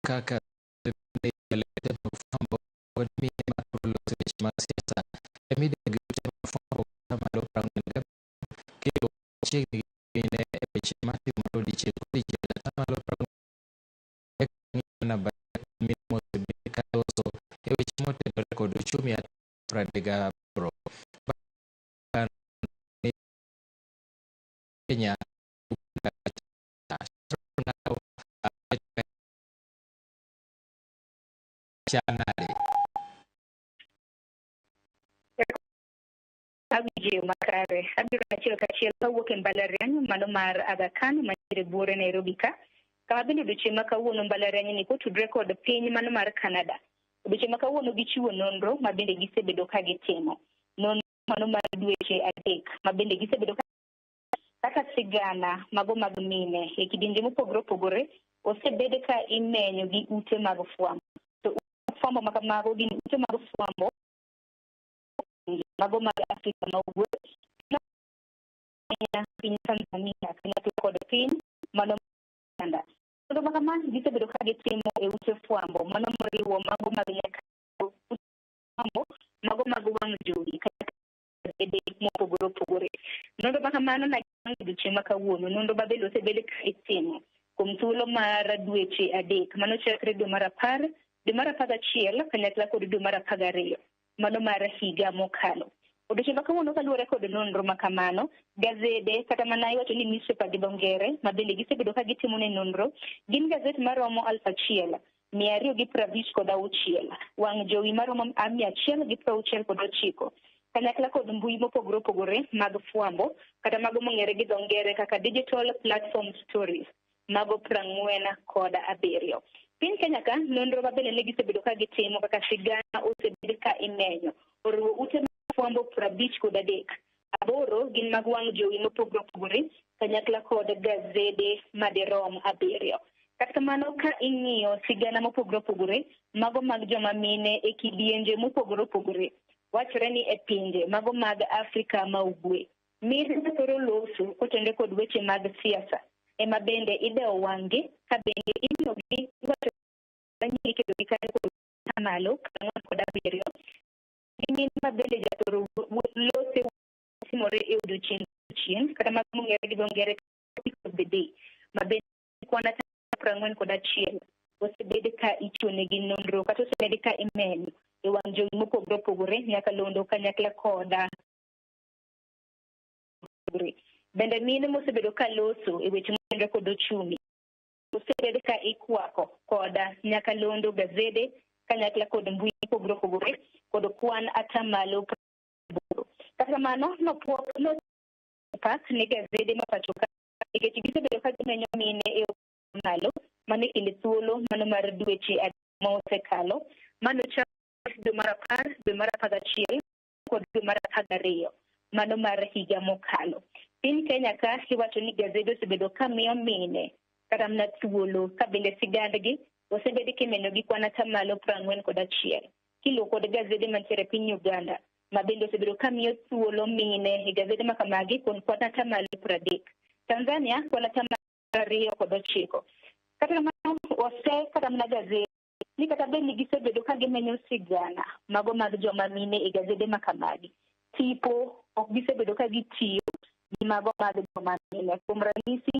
Kaka fwambo kod mine mathoro loso weche mag siasa e mideo gi ute mag fwambo malo 45 kendo machiegni gi mine e weche matimore odiechieng' kodiechieng' atamalo 40 mine mosebed ka loso e weche motenore kod uchumi 38. Kenya Chanade. Awinjo makare. Abiro achiel kachiel kawuok e mbalariany mano mar Aga Khan mantiere buore Nairobi ka. Kama bende odiochieng' ma kawuono mbalariany ni kotudre kod piny mano mar Canada. Odiochieng' ma kawuono gichiwo nonro ma bende gisebedo ka gitimo. Nonro mano mar dweche 3 ma bende gisebedo ka kaka sigana mago mag mine e kidienje mopogore opogore osebed ka imenyo gi ute mag fwambo. To ute mag fwambo ma kamago gin ute mag fwambo mago mag Afrika ma Ugwe, piny Tanzania kanyakla kod piny mano Uganda. Nonro ma kama gisebedo ka gitimo e ute fwambo mano moriwo mago mag nyaka fwambo mago mag wang' jowi kata gazede mopogore opogore. Nonro ma kamano na odiochieng' ma kawuono, nonro ma bende osebed ka itimo kuom thuolo mar dweche 3 mano chakre dwe mar 10, dwe mar 11 kanyakla kod dwe mar 12 mano mar higa mokalo. Odiochieng' ma kawuono kaluwore kod nonro ma kamano, gazede kata mana iwacho ni newspaper gi dho ngere ma bende gisebedo ka gitimo ne nonro gin gazet maromo 1256, wang' jowi maromo 169 kanyakla kod mbui mopogore opogore mag fwambo kata mago mong'ere gi dho ngere kaka digital platform stories mago 47. Piny Kenya ka nonro ma bende ne gisebedo ka gitimo kaka sigana osebed ka imenyo oriwo ute mag fwambo 53, 8 gin mag wang' jowi mopogore opogore kanyakla kod gazede madirom 7. Kata kamano ka ing'iyo sigana mopogore opogore mago mag joma mine e kidienje mopogore opogore wachore ni e pinje mago mag Afrika ma Ugwe mine mathoro loso kotenore kod weche mag siasa ema bende idewo wang'gi ka bende imiyogi iwacho ni iketo gi kanyo kod malo 47 gi mine ma bende jathoro lose timore e odiochieng' chieng' kata mago mong'ere gi dho ngere topic of the day ma bende kwan 41 osebed ka ichiwonegi nonro kata osebed ka imenyo e wang' jowi mopogore opogore nyakalondo kanyakla koda bende mine mosebedo ka loso e weche motenore kod ochumi osebed ka ikwako koda nyakalondo gazede kanyakla kod mbui mopogore opogore kod kwan atamalo 80. Kata kamano nopuok nopak ne gazede ma pacho ka nikech gisebedo ka gimenyo mine e malo mano e kind thuolo mano mar dweche 3 ma osekalo mano chakre dwe mar 10, dwe mar 11 kod dwe mar 12 mano mar higa mokalo. Piny Kenya ka iwacho ni gazede osebedo ka miyo mine kata mana thuolo ka bende sigandgi osebed kimenyo gi kwan atamalo 41 kiluwo kod gazede mantiere e piny Uganda ma bende osebedo ka miyo thuolo mine e gazede ma kamagi kuom kwan atamalo 30. Tanzania kwan atamalo 29. Kata kamano ose kata mana gazede ni kata bed ni gisebedo ka gimenyo sigana mago mag joma mine e gazede ma kamagi, tipo ok gisebedo ka gitiyo gi mago mag joma mine. Kuom ranyisi,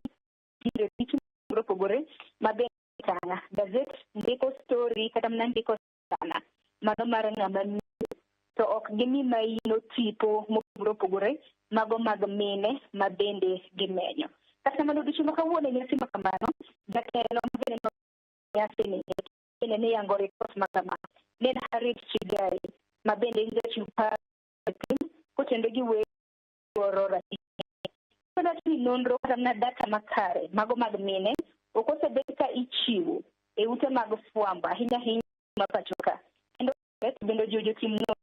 nitiere pichni mopogore opogore ma bende tanga gazet ndiko story kata mana ndiko sigana mano mar ng'ama miyo to ok gimi maino tipo mopogore opogore mago mag mine ma bende gimenyo. Kata kamano odiochieng' ma kawuono e nyasi ma kamano, jatelo ma bende nyasi ni bende ne yango ripot ma kama ne en Harriet Chigai ma bende en jachiw paro e piny kotenore gi weche ratich. Ni nonro kata mana data makare mago mag mine ok osebed ka ichiwo e ute mag fwambo ahinya ahinya ma pacho ka. Kendo bende ojiwo jotim nonro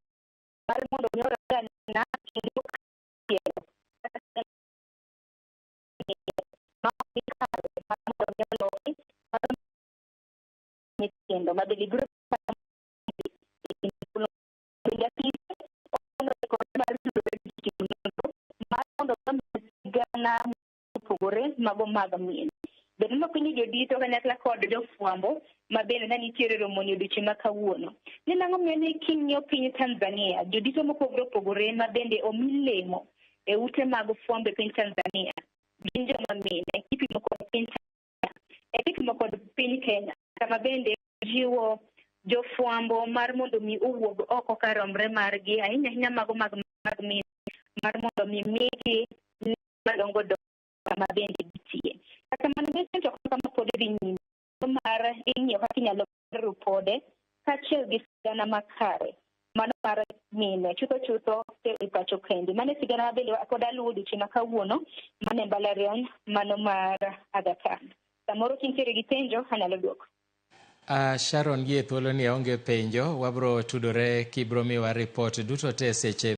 mar mondo omi orangana kendo ma ok kare mar mondo mi oloki nyithindo ma bende biro bende apise mar tudore gi jotim nonro mar mondo omi sigana mopogore mago mag mine. Bende nopenjo jodito kanyakla kod jofwambo ma bende ne nitiere e romoni odiochieng' ma kawuono. Ni nang'o miyo ni king'iyo piny Tanzania, jodito mopogore opogore ma bende omi lemo e ute mag fwambo e piny Tanzania gin joma mine kipimo kod piny Tanzania, e kipimo kod piny Kenya, kama bende jiwo jofwambo mar mondo mi owuog oko ka romre margi, ahinya ahinya mago mag mine, mar mondo mi migi madongo dongo kama bende gitiye. Kata kamano, mbeche to kama pod dhi nyime mar ing'iyo kaka inyalo ripode kaachiel gi sigana makare mano mar mine chutho chutho e pacho kendi. Mano e sigana ma bende pod aluwo odiochieng' ma kawuono mano e mbalariany mano mar Aga Khan. Samoro kintiere gi penjo anyalo duoko. Sharon, gie thuolo ni aonge penjo, wabro tudore kibro miwa report duto te seche.